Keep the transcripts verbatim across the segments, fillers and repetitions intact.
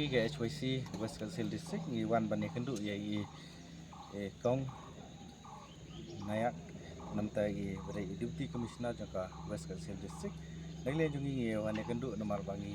Ka H Y C West Khasi Hills District ngi wan ban ïakynduh ïa i, i Kong Nayak, namta i ba dei i Deputy Commissioner jong ka West Khasi Hills District. Na ka liang jong ngi ngi wan ïakynduh namar ba ngi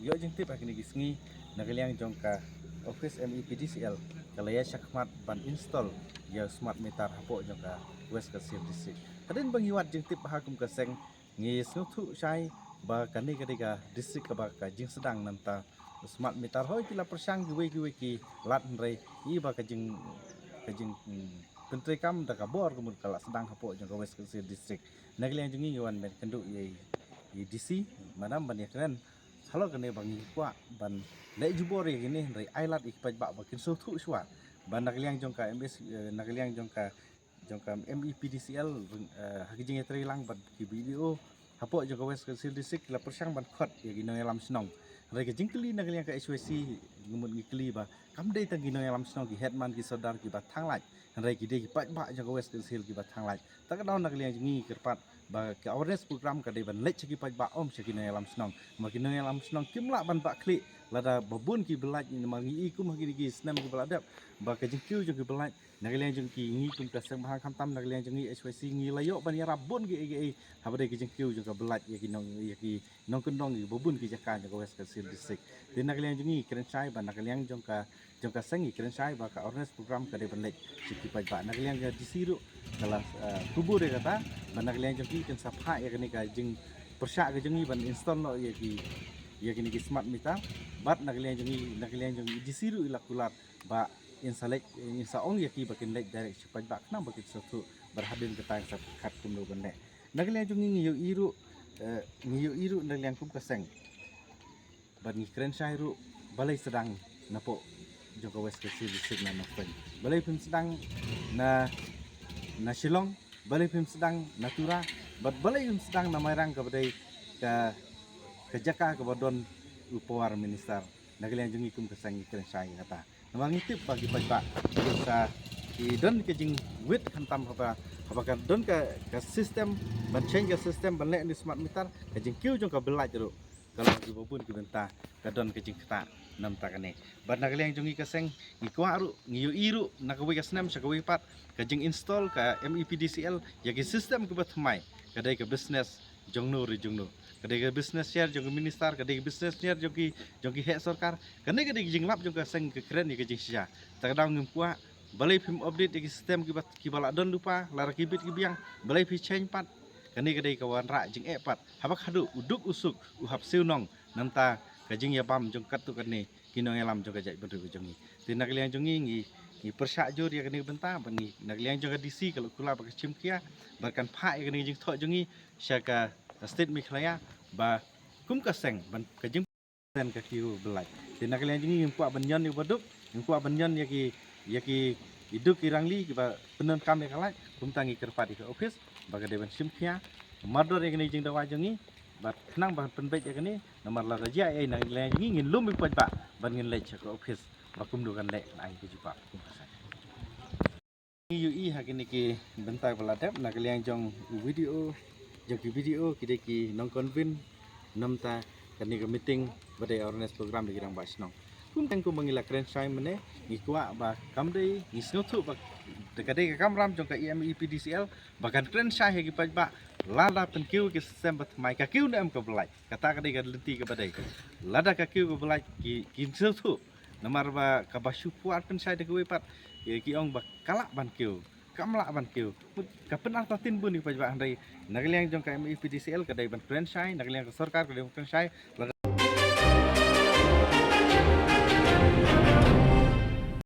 ïoh jingtip ha kine ki sngi na ka liang jong ka office M E P D C L ka la ïa shakmat ban install ïa smart meter hapoh jong ka West Khasi Hills District. Hadien ba ngi wad jingtip ha kum ka seng, ngi sngewthuh shai ba kane ka dei ka district kaba ka jingsdang namta smart meter. Hoi ki la pyrshang kiwei kiwei ki lad, hynrei i ba ka jing, ka jing, hmm, pyntreikam da ka bor ka mut ka la sdang hapoh jong ka West Khasi Hills District. Na ka liang jong ngi ngi wan ban kynduh ïa i D C, madam, ban ïakren halor kane ba ngi kwah ban leh jubor ïa kine, hynrei ai lad ïa ki paidbah ba kin sngewthuh shuwa ba na ka liang jong ka M S, eh, na ka liang jong ka jong ka M E P D C L, eh, ha ki jingïatreilang bad ki B D O hapoh jong ka West Khasi Hills District la pyrshang ban khot ïa ki nongïalam shnong. Hynrei ka jingkylli na ka liang ka H Y C ngi mut ngi kylli ba kam dei tang ki nongïalam shnong, ki headman, ki sordar kiba thang lait, hynrei ki dei ki paidbah jong ka West Khasi Hills kiba thang lait. Ta ka daw na ka liang jong ngi kyrpad ba ka awareness program ka dei ban leit sha ki paidbah, ym sha ki nongïalam shnong. Namar ki nongïalam shnong kim lah ban bah khlieh lada ba bun ki ba lait, namar ngi i kum ha kine ki snem kiba la dep ba ka jingkiew jong ki ba lait na ka liang jong ki, ngi kum ka seng bhalang, khamtam na ka liang jong ngi H Y C ngi la ïoh ban ïarap bun kiei kiei haba dei ka jingkiew jong ka ba lait ïa ki nong, ïa ki nongkyndong ïa ba bun ki jaka jong ka West Khasi Hills District. Te na ka liang jong ngi kren shai ba na ka liang jong ka, jong ka seng ngi kren shai ba ka awareness program ka dei ban leit sha ki paidbah. Na ka liang jong ka D C ruh ka la, eh, kubur ïa kata ba na ka liang jong ki kin sa phah ïa kane ka jingpyrshah ka jong ngi ban install noh ïa ki, ïa kine ki smart meter. Bad na ka liang jong ngi, na ka liang jong ngi D C ruh i la kular ba in sa leit, in sa ong ïa ki ba kin leit direct sha paidbah khnang ba kin sngewthuh bad hadien kata in sa pyrkhat kumno ban leh. Na ka liang jong ngi ngi ïohi ruh, eh, ngi ïohi ruh na ka liang kum ka seng bad ngi kren shai ruh balei sdang napoh jong ka West Khasi District na Nongstoiñ, balei phim sdang na, na Shillong, balei phim sdang na Tura, bad balei phim sdang na Mairang kaba dei ka, ka jaka kaba don u power minister. Na ka liang jong ngi kum ka seng ngi kren shai ïa kata. Namar ngi tip ba ki paidbah ki sa, ki don ka jingwit khamtam haba, haba ka don ka, ka system ban change ka system ban leh ïa une u smart meter, ka jingkiew jong ka ba lait ruh ka long kiba bun ki bynta, ka don ka jingktah namta kane. Bad na ka liang jong ngi ka seng ngi kwah ruh, ngi ïohi ruh na kawei ka snem sha kawei pat ka jinginstall ka M E P D C L ïa ki system kiba thymmai ka dei ka business jong no re jong no. Ka dei ka business share jong ki minister, ka dei ka business share jong ki, jong ki heh sorkar. Kane ka dei ka jinglap jong ka seng ka kren ïa ka jingshisha. Ta ka daw ngim kwah, balei phim update ïa ki system kiba, kiba la don lypa, lada ki bit ki biang, balei phi change pat? Kane ka dei ka wanrah jingeh pat haba khadduh u duk u suk u hap siew nong namta ka jingïabam jong katto katne ki nongïalam jong ka jaitbynriew ka jong ngi. Te na ka liang jong ngi ngi, ngi pyrshah jur ïa kane ka bynta bad ngi, na ka liang jong ka D C ka la kular ba ka shim khia bad kan phah ïa kane ka jingthoh jong ngi sha ka State Meghalaya ba kum ka seng ban ka jing ten ka kiew ba lait. Te na ka liang jong ngi ngim kwah ban ñion ïa ba duk, ngim kwah ban ñion ïa ki, ïa ki, i duk i rangli kiba pyndonkam ïa ka lait. Kumta ngi kyrpad ïa ka office ba ka dei ban shim khia mardor ïa kane ka jingdawa jong ngi bad khnang ban pynbeit ïa kane. Namar lada jia ei na ka liang jong ngi ngin lum ïa ki paidbah bad ngin leit sha ka office ba kumno kan leh kan ai ka jubab kum ka seng. Ngi ïohi ha kine ki bynta ba la dep na ka liang jong u B D O, jong ki B D O ki dei ki nongconvene namta kane ka meeting ba dei awareness program ïa ki rangbah shnong. Kum tang kum ba ngi la kren shai mynne, ngi kwah ba kam dei, ngi sngewthuh ba ka dei ka kamram jong ka M E P D C L ba kan kren shai ha ki paidbah lada pynkiew ki system ba thymmai, ka kiew ne em ka ba lait. Kata ka dei ka lynti kaba dei. Lada ka kiew ka ba lait ki, ki sngewthuh. Namar ba kaba shu pyrshah pynshai da kawei pat, ki, ki ong ba ka lah ban kiew, kam lah ban kiew. Mut ka pynartatien bun ïa ki paidbah, hynrei na ka liang jong ka M E P D C L ka dei ban kren shai, na ka liang ka sorkar ka dei ban kren shai. Lada